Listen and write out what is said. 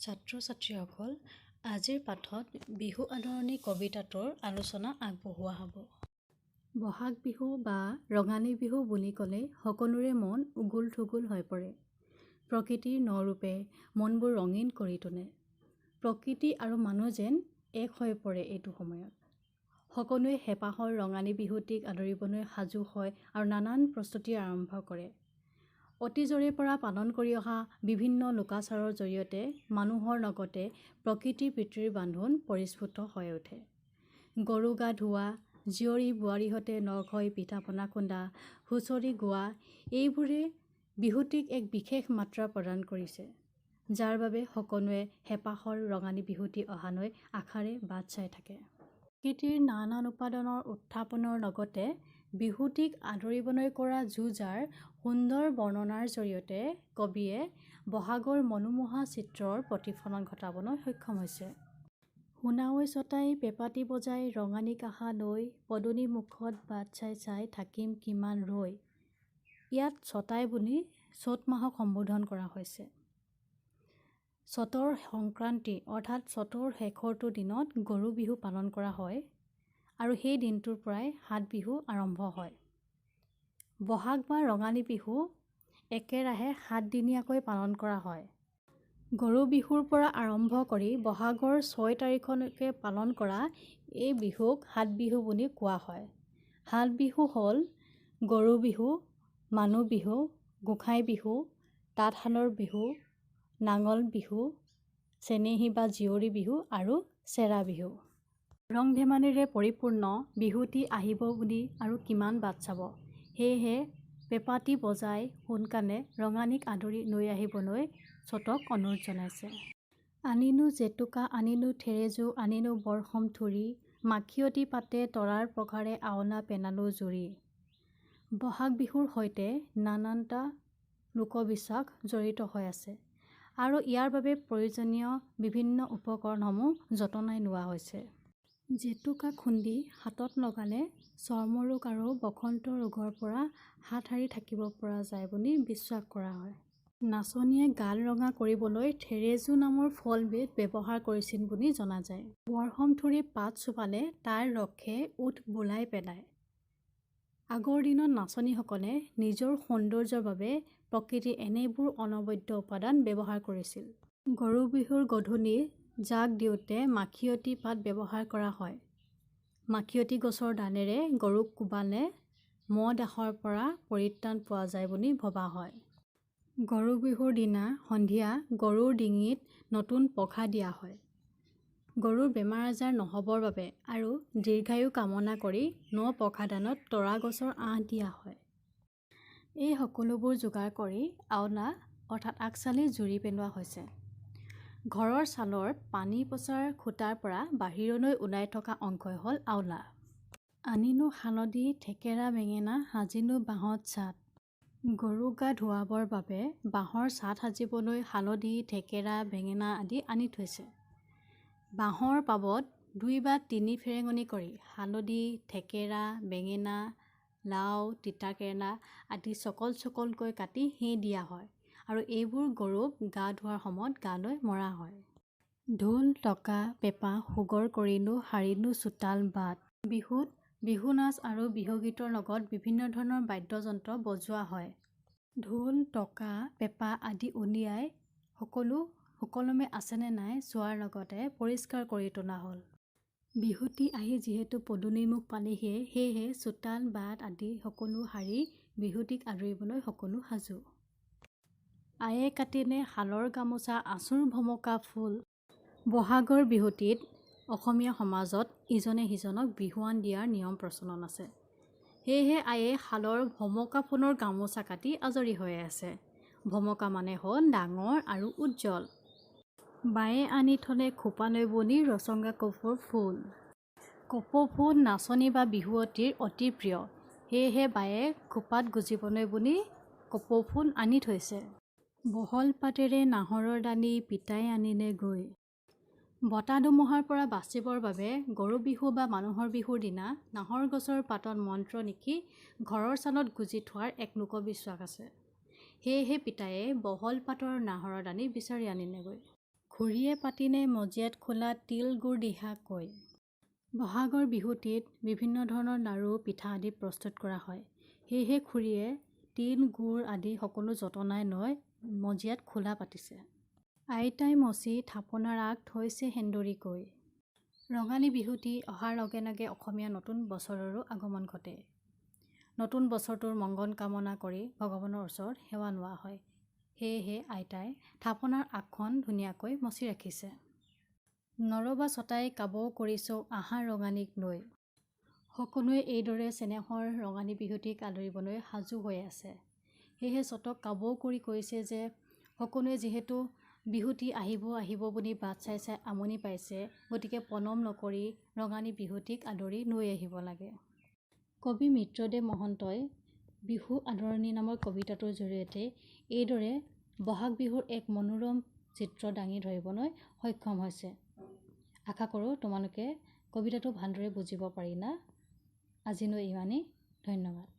ছাত্ৰ ছাত্ৰীসকল, আজিৰ পাঠত বিহু আদৰণি কবিতাটোৰ আলোচনা আগবঢ়োৱা হ'ব। বহাগ বিহু বা ৰঙালী বিহু বুলি ক'লে সকলোৰে মন উগুল থুগুল হৈ পৰে। প্ৰকৃতিৰ ন-ৰূপে মনবোৰ ৰঙীন কৰি তোলে। প্ৰকৃতি আৰু মানুহ যেন এক হৈ পৰে এইটো সময়ত। সকলোৱে হেঁপাহৰ ৰঙালী বিহুটিক আদৰিবলৈ সাজু হয় আৰু নানান প্ৰস্তুতি আৰম্ভ কৰে। অতীজৰে পৰা পালন কৰি অহা বিভিন্ন লোকাচাৰৰ জৰিয়তে মানুহৰ লগতে প্ৰকৃতি প্ৰীতিৰ বান্ধোন পৰিস্ফুট হৈ উঠে। গৰু গা ধোৱা, জীয়ৰী বোৱাৰীহঁতে লগ হৈ পিঠা পনা খুন্দা, হুঁচৰি গোৱা, এইবোৰে বিহুটিক এক বিশেষ মাত্ৰা প্ৰদান কৰিছে, যাৰ বাবে সকলোৱে হেঁপাহৰ ৰঙালী বিহুটি অহালৈ আশাৰে বাট চাই থাকে। প্ৰকৃতিৰ নানান উপাদানৰ উত্থাপনৰ লগতে বিহুটিক আদৰিবলৈ কৰা যো-জাৰ সুন্দৰ বৰ্ণনাৰ জৰিয়তে কবিয়ে বহাগৰ মনোমোহা চিত্ৰৰ প্ৰতিফলন ঘটাবলৈ সক্ষম হৈছে। শুনা ঐ চ'তাই পেঁপাটি বজাই ৰঙালীক আশা লৈ পদূলি মুখত বাট চাই চাই থাকিম কিমান ৰৈ। ইয়াত চ'তাই বুলি চ'ত মাহক সম্বোধন কৰা হৈছে। চ'তৰ সংক্ৰান্তি অৰ্থাৎ চ'তৰ শেষৰটো দিনত গৰু বিহু পালন কৰা হয় আৰু সেই দিনটোৰ পৰাই সাত বিহু আৰম্ভ হয়। বহাগ বা ৰঙালী বিহু একেৰাহে সাতদিনীয়াকৈ পালন কৰা হয়। গৰু বিহুৰ পৰা আৰম্ভ কৰি বহাগৰ 6 তাৰিখলৈকে পালন কৰা এই বিহুক সাত বিহু বুলি কোৱা হয়। সাত বিহু হ'ল গৰু বিহু, মানুহ বিহু, গোঁসাই বিহু, তাঁতশালৰ বিহু, নাঙল বিহু, চেনেহী বা জীয়ৰী বিহু আৰু চেৰা বিহু। ৰং ধেমালিৰে পৰিপূৰ্ণ বিহুটি আহিব বুলি আৰু কিমান বাট চাব, সেয়েহে পেঁপাটি বজাই সোনকালে ৰঙালীক আদৰি লৈ আহিবলৈ চ'তক অনুৰোধ জনাইছে। আনিলোঁ জেতুকা আনিলোঁ থেৰেজু আনিলোঁ বৰসম থুৰি, মাখিয়তী পাতে তৰাৰ পঘাৰে আওলা পেলালোঁ জুৰি। বহাগ বিহুৰ সৈতে নানানটা লোকবিশ্বাস জড়িত হৈ আছে আৰু ইয়াৰ বাবে প্ৰয়োজনীয় বিভিন্ন উপকৰণসমূহ যতনাই লোৱা হৈছে। জেতুকা খুন্দি হাতত লগালে চৰ্মৰোগ আৰু বসন্ত ৰোগৰ পৰা হাত সাৰি থাকিব পৰা যায় বুলি বিশ্বাস কৰা হয়। নাচনীয়ে গাল ৰঙা কৰিবলৈ থেৰেজু নামৰ ফলবিধ ব্যৱহাৰ কৰিছিল বুলি জনা যায়। বৰসমথুৰি পাত চোবালে তাৰ ৰসে ওঁঠ বোলাই পেলায়। আগৰ দিনত নাচনীসকলে নিজৰ সৌন্দৰ্যৰ বাবে প্ৰকৃতিৰ এনেবোৰ অনবদ্য উপাদান ব্যৱহাৰ কৰিছিল। গৰু বিহুৰ গধূলি জাক দিওঁতে মাখিয়তী পাত ব্যৱহাৰ কৰা হয়। মাখিয়তী গছৰ ডালেৰে গৰুক কোবালে মহ ডাঁহৰ পৰা পৰিত্ৰাণ পোৱা যায় বুলি ভবা হয়। গৰু বিহুৰ দিনা সন্ধিয়া গৰুৰ ডিঙিত নতুন পঘা দিয়া হয়। গৰুৰ বেমাৰ আজাৰ নহ'বৰ বাবে আৰু দীৰ্ঘায়ু কামনা কৰি ন পঘাদালত তৰা গছৰ আঁহ দিয়া হয়। এই সকলোবোৰ যোগাৰ কৰি আওলা অৰ্থাৎ আগচালি জুৰি পেলোৱা হৈছে। ঘৰৰ চালৰ পানী পচাৰ খুঁটাৰ পৰা বাহিৰলৈ ওলাই থকা অংশই হ'ল আওলা। আনিলোঁ হালধি থেকেৰা বেঙেনা সাজিলোঁ বাঁহত চাট। গৰু গা ধুৱাবৰ বাবে বাঁহৰ চাট সাজিবলৈ হালধি, থেকেৰা, বেঙেনা আদি আনি থৈছে। বাঁহৰ পাবত 2 বা 3 ফেৰেঙনি কৰি হালধি, থেকেৰা, বেঙেনা, লাও, তিতাকেৰেলা আদি চকল চকলকৈ কাটি সেঁ দিয়া হয় আৰু এইবোৰ গৰুক গা ধোৱাৰ সময়ত গালৈ মৰা হয়। ঢোল, টকা, পেঁপা সুগৰ কৰিলোঁ সাৰিলোঁ চোতাল বাট। বিহুত বিহু নাচ আৰু বিহুগীতৰ লগত বিভিন্ন ধৰণৰ বাদ্যযন্ত্ৰ বজোৱা হয়। ঢোল, টকা, পেঁপা আদি উলিয়াই সকলো সুকলমে আছেনে নাই চোৱাৰ লগতে পৰিষ্কাৰ কৰি তোলা হ'ল। বিহুটি আহি যিহেতু পদূলিমুখ পালেহিয়ে, সেয়েহে চোতাল বাট আদি সকলো সাৰি বিহুটিক আদৰিবলৈ সকলো সাজু। আয়ে কাটিলে শালৰ গামোচা আঁচুৰ ভমকা ফুল। বহাগৰ বিহুটিত অসমীয়া সমাজত ইজনে সিজনক বিহুৱান দিয়াৰ নিয়ম প্ৰচলন আছে। সেয়েহে আয়ে শালৰ ভমকা ফুলৰ গামোচা কাটি আজৰি হৈ আছে। ভমকা মানে হ'ল ডাঙৰ আৰু উজ্জ্বল। বায়ে আনি থলে খোপালৈ বুলি ৰচংগা কপৌৰ ফুল। কপৌ ফুল নাচনী বা বিহুৱতীৰ অতি প্ৰিয়, সেয়েহে বায়ে খোপাত গুজিবলৈ বুলি কপৌ ফুল আনি থৈছে। বহল পাতেৰে নাহৰৰ ডালি পিতাই আনিলে গৈ। বতাহ ধুমুহাৰ পৰা বাচিবৰ বাবে গৰু বিহু বা মানুহৰ বিহুৰ দিনা নাহৰ গছৰ পাতত মন্ত্ৰ লিখি ঘৰৰ চালত গুজি থোৱাৰ এক লোকবিশ্বাস আছে। সেয়েহে পিতায়ে বহল পাতৰ নাহৰৰ ডালি বিচাৰি আনিলেগৈ। খুৰীয়ে পাতিনে মজিয়াত খোলা তিল গুৰ দিহা কৈ। বহাগৰ বিহুটিত বিভিন্ন ধৰণৰ লাড়ু, পিঠা আদি প্ৰস্তুত কৰা হয়। সেয়েহে খুৰীয়ে তিল, গুৰ আদি সকলো যতনাই লৈ মজিয়াত খোলা পাতিছে। আইতাই মচি থাপনাৰ আগ থৈছে সেন্দুৰীকৈ। ৰঙালী বিহুটি অহাৰ লগে লগে অসমীয়া নতুন বছৰৰো আগমন ঘটে। নতুন বছৰটোৰ মংগল কামনা কৰি ভগৱানৰ ওচৰত সেৱা লোৱা হয়। সেয়েহে আইতাই থাপনাৰ আগখন ধুনীয়াকৈ মচি ৰাখিছে। নৰবা চতাই কাবৌ কৰিছোঁ আহা ৰঙালীক লৈ। সকলোৱে এইদৰে চেনেহৰ ৰঙালী বিহুটিক আদৰিবলৈ সাজু হৈ আছে। সেয়েহে চ'তক কাবৌ কৰি কৈছে যে সকলোৱে যিহেতু বিহুটি আহিব আহিব বুলি বাট চাই চাই আমনি পাইছে, গতিকে পলম নকৰি ৰঙালী বিহুটিক আদৰি লৈ আহিব লাগে। কবি মিত্ৰদেৱ মহন্তই বিহু আদৰণি নামৰ কবিতাটোৰ জৰিয়তে এইদৰে বহাগ বিহুৰ এক মনোৰম চিত্ৰ দাঙি ধৰিবলৈ সক্ষম হৈছে। আশা কৰোঁ তোমালোকে কবিতাটো ভালদৰে বুজিব পাৰিলা। আজিলৈ ইমানেই, ধন্যবাদ।